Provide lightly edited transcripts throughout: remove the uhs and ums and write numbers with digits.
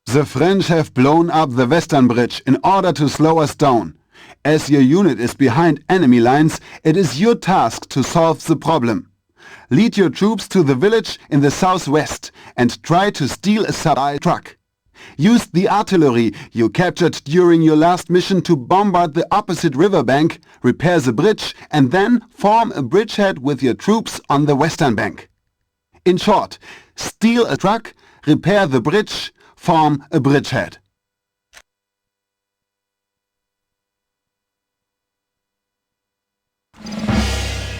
The French have blown up the Western Bridge in order to slow us down. As your unit is behind enemy lines, it is your task to solve the problem. Lead your troops to the village in the southwest and try to steal a supply truck. Use the artillery you captured during your last mission to bombard the opposite riverbank, repair the bridge and then form a bridgehead with your troops on the western bank. In short, steal a truck, repair the bridge, form a bridgehead.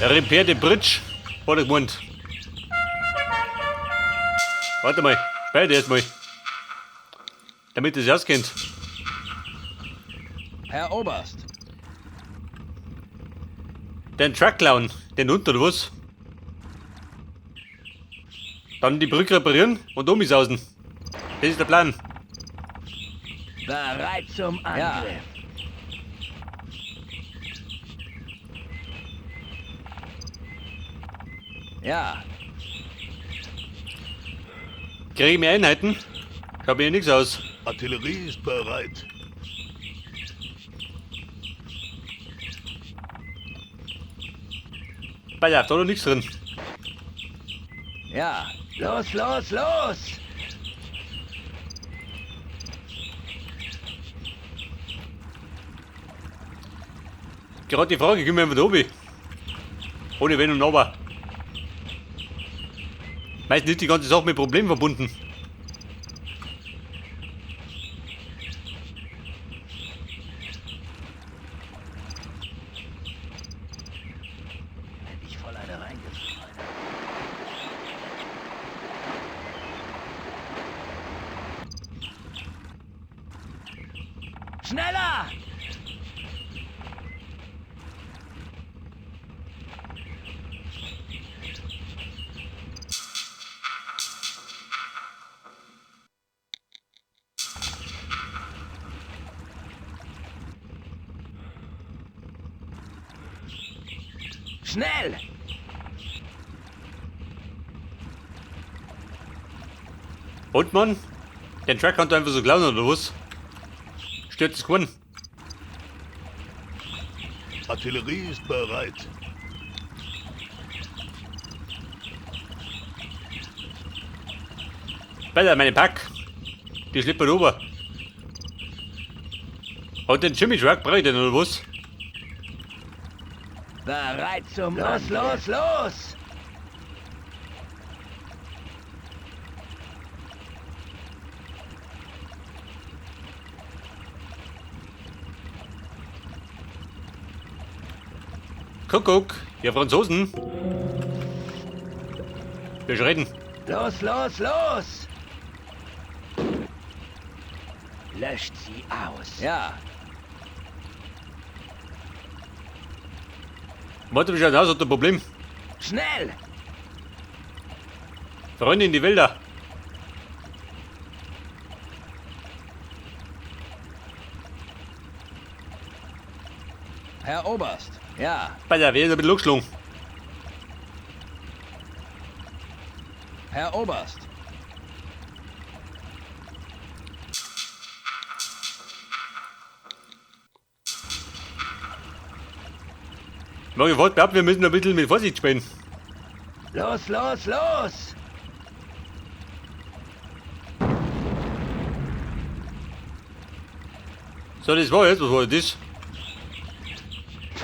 Repair the bridge, hat er gemeint. Warte mal, beide erstmal. Damit es auskennt. Herr Oberst. Den Truck klauen, den Hund oder was? Dann die Brücke reparieren und umsausen. Das ist der Plan. Bereit zum Angriff. Ja. Kriege ich mehr Einheiten? Schaut mir nichts aus. Artillerie ist bereit. Pass auf, da ist noch nichts drin. Ja. Los, los, los! Gerade die Frage, können wir einfach da oben? Ohne Wenn und Aber. Meistens ist die ganze Sache mit Problemen verbunden. Hätte ich voll eine reingefahren. Schneller! Schnell! Und Mann? Den Truck kannst du einfach so klauen oder was? Stört es keinen? Artillerie ist bereit. Besser, meine Pack. Die schlippert rüber. Und den Jimmy Truck brauche ich denn oder was? Bereit zum Los, los, los! Kuckuck, ihr Franzosen. Wir reden. Los, los, los! Löscht sie aus. Ja. Warte, wie schaut's aus? Hat ein Problem. Schnell! Freunde in die Wälder. Herr Oberst. Ja. Bei der Wehr ist ein bisschen angeschlagen. Herr Oberst. Mag ich behaupten, wir müssen ein bisschen mit Vorsicht spielen. Los, los, los! So, das war jetzt. Was war das?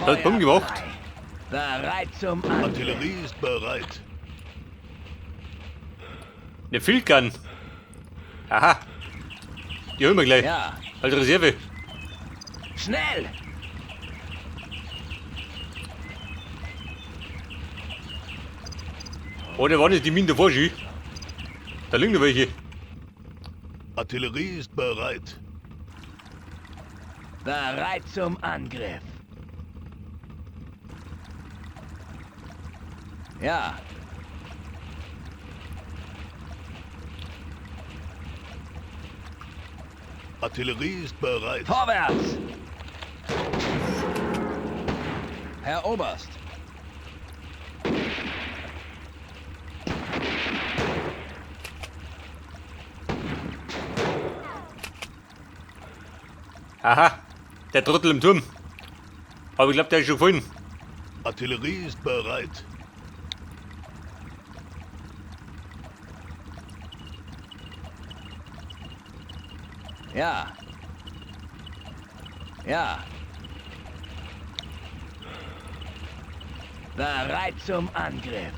Hat Bumm gemacht. Frei. Bereit zum Angriff. Artillerie ist bereit. Eine Field Gun. Aha. Die holen wir gleich. Ja. Als Reserve. Schnell! Oder waren das die Minen davor schon? Da liegen noch welche. Artillerie ist bereit. Bereit zum Angriff. Ja. Artillerie ist bereit. Vorwärts! Herr Oberst. Aha, der Trottel im Turm. Aber ich glaube, der ist schon gefallen. Artillerie ist bereit. Ja. Ja. Bereit zum Angriff.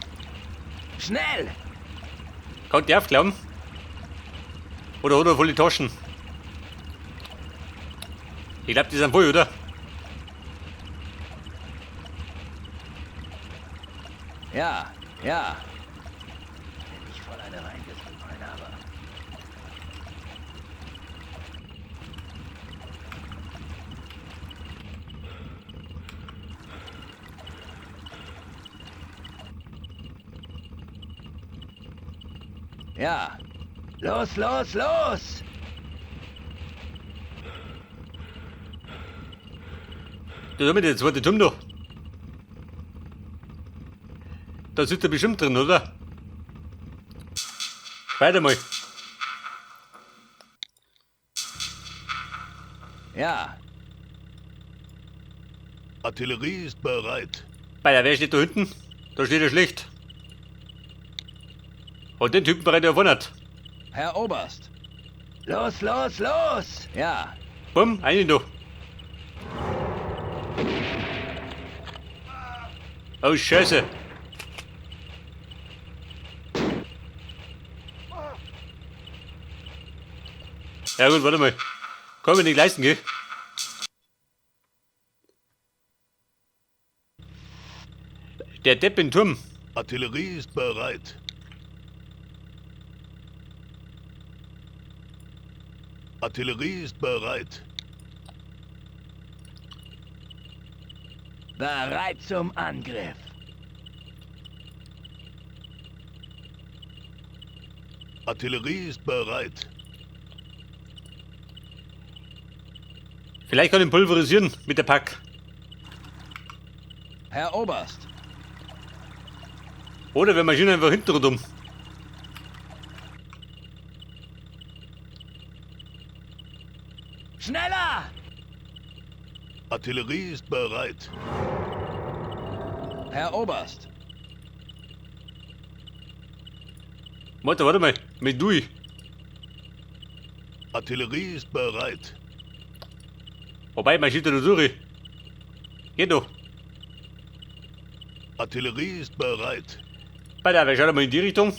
Schnell! Kann der aufklappen? Oder hat er volle Taschen? Ich glaube, die sind voll, oder? Ja, ja. Wenn ich voll eine reingefallen habe. Ja. Los, los, los! Da haben wir der zweite Turm da. Da sitzt er bestimmt drin, oder? Weiter mal. Ja. Artillerie ist bereit. Bei der, wer steht da hinten? Da steht er schlecht. Und den Typen bereit er wundert. Herr Oberst. Los, los, los! Ja. Bumm, einen da. Oh, Scheiße. Ja gut, warte mal. Können wir nicht leisten, gell? Der Depp im Turm. Artillerie ist bereit. Artillerie ist bereit. Bereit zum Angriff. Artillerie ist bereit. Vielleicht kann ich ihn pulverisieren mit der Pack. Herr Oberst. Oder wir marschieren einfach hinten rundum. Schneller! Artillerie ist bereit. Herr Oberst. Warte, warte mal. Mit durch. Artillerie ist bereit. Wobei, marschiert er da durch. Geht doch. Artillerie ist bereit. Bei der, wir schauen mal in die Richtung.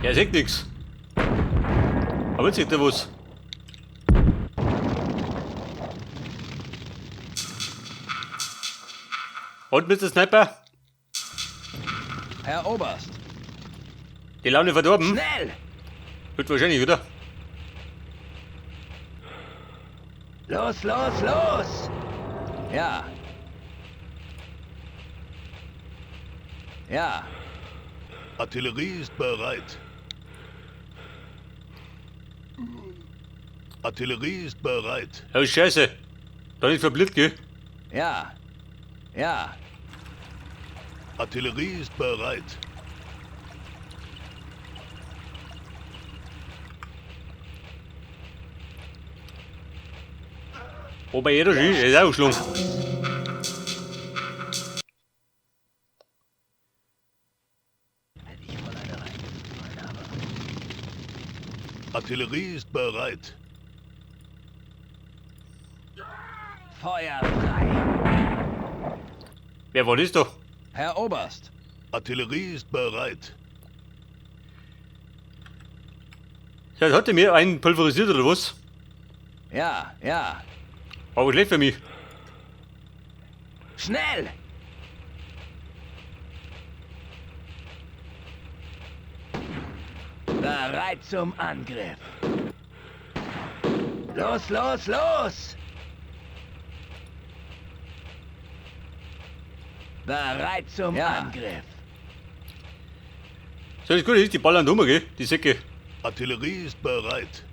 Ja, sieht nix. Aber jetzt sieht er was. Und Mr. Sniper? Herr Oberst. Die Laune verdorben? Schnell! Wird wahrscheinlich, oder? Los, los, los! Ja. Ja. Artillerie ist bereit. Artillerie ist bereit. Oh, Scheiße. Da nicht verblitzt, gell? Ja. Ja. Artillerie ist bereit. Wobei jeder schießt, ist auch geschlungen. Wenn ich voll eine reingefallen habe. Artillerie ist bereit. Feuer frei. Wer war das doch? Herr Oberst. Artillerie ist bereit. Ja, hat er mir einen pulverisiert oder was? Ja, ja. Aber schlecht für mich. Schnell! Bereit zum Angriff. Los, los, los! Bereit zum Angriff. So, das Gute ist, die ballern rum, gell? Die Säcke. Artillerie ist bereit.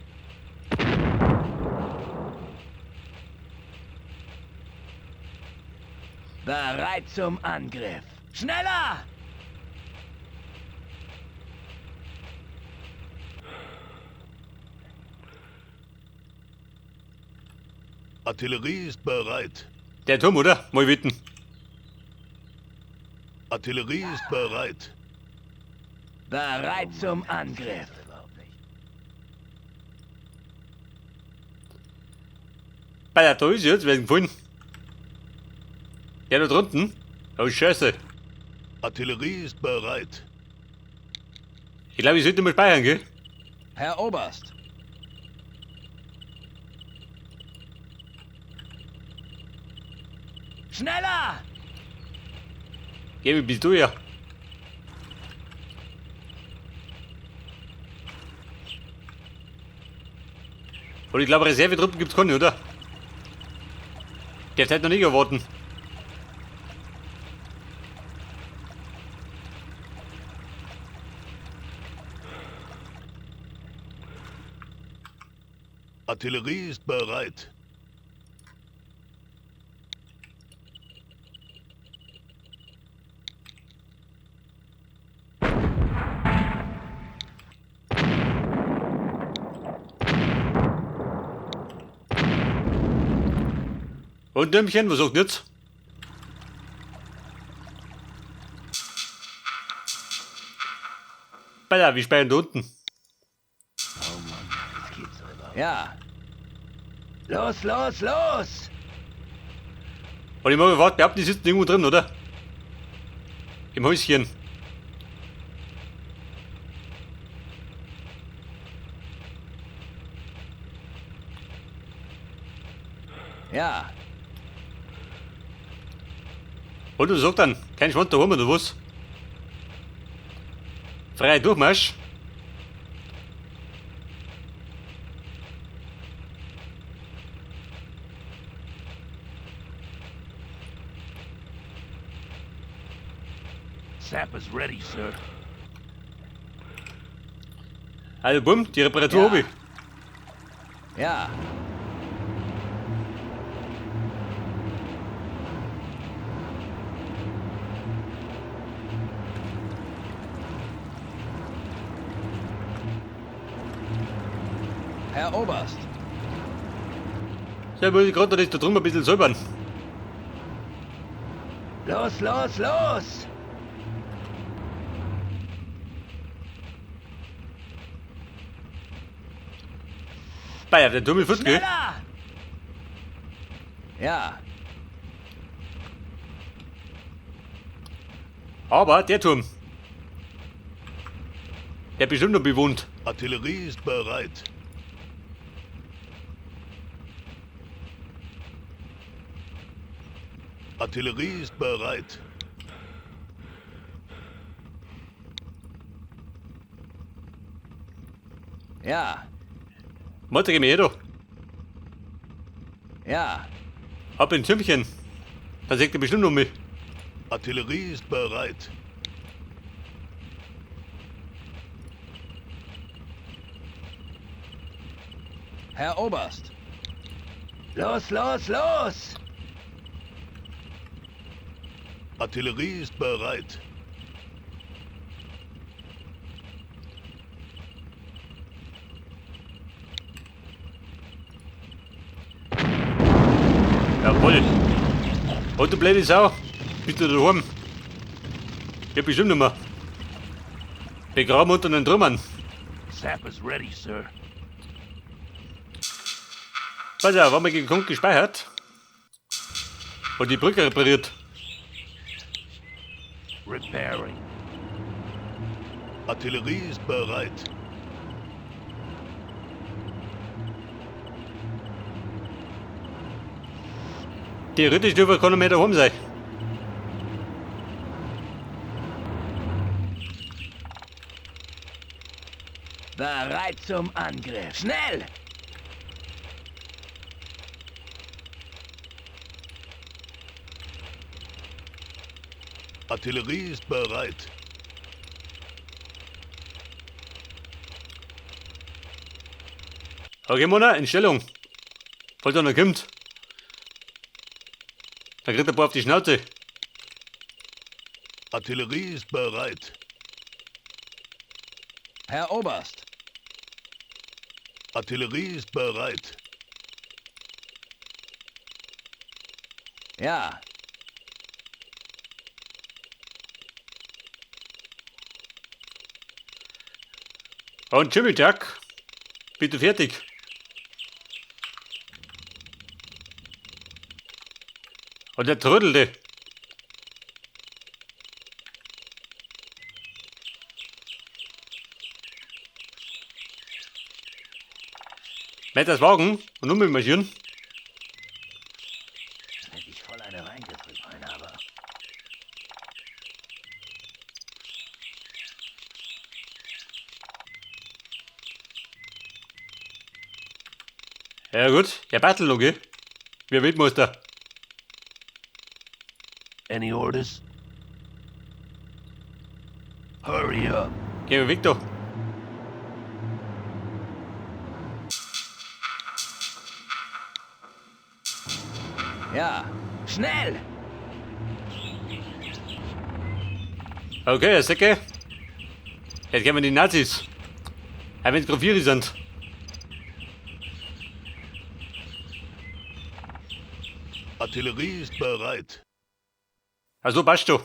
Bereit zum Angriff. Schneller! Artillerie ist bereit. Der Turm, oder? Mal wetten. Artillerie ist bereit. Bereit zum Angriff. Bei der da ist jetzt, werden gefunden. Der da drunten? Oh Scheiße. Artillerie ist bereit. Ich glaube, ich sollte mal speichern, gell? Herr Oberst. Schneller! Geh, wie bist du ja? Und ich glaube, Reservetruppen gibt's keine, oder? Der hat noch nicht erwarten. Artillerie ist bereit. Und Dämmchen, was sagt jetzt? Alter, wir speichern da unten. Oh Mann, das gibt's doch überhaupt. Ja. Los, los, los! Und ich mag warte, behaupten, die sitzen irgendwo drin, oder? Im Häuschen. Ja. Und du sagst dann, kein Schwand daheim oder was? Freier Durchmarsch. Sap is ready, sir. Also bumm, die Reparatur Ja. hab ich. Ja. Herr Oberst. So, muss ich gerade das da drüben ein bisschen säubern. Los, los, los! Bayer, der Turm ist fort, gell? Schneller! Ja. Aber der Turm. Der bestimmt noch bewohnt. Artillerie ist bereit. Artillerie ist bereit. Ja. Warte, geh mir her da. Ja. Hab ein Türmchen. Dann sagt er bestimmt noch mich. Artillerie ist bereit. Herr Oberst. Los, los, los! Artillerie ist bereit. Jawohl. Und du blöde Sau. Bist du daheim? Ja, bestimmt nicht mehr. Begraben unter den Trümmern. Sap is ready, sir. Pass auf, haben wir gekonnt gespeichert. Und die Brücke repariert. Repairing. Artillerie ist bereit. Theoretisch dürfen keiner mehr daheim sein. Bereit zum Angriff. Schnell! Artillerie ist bereit. Okay, Mona, in Stellung. Falls einer kommt. Dann kriegt er ein paar auf die Schnauze. Artillerie ist bereit. Herr Oberst. Artillerie ist bereit. Ja. Und Jimmy Jack, bitte fertig. Und der trödelte. Mit das Wagen und nun mit marschieren. Hätte ich voll eine reingedrückt, mein aber. Ja gut, ja Battle, okay. Wer Weltmeister. Any orders? Hurry up. Gehen wir weg da. Ja. Schnell! Okay, Säcke. Jetzt kennen wir die Nazis. Ja, wenn es gerade vier sind. Artillerie ist bereit. Also passt schon.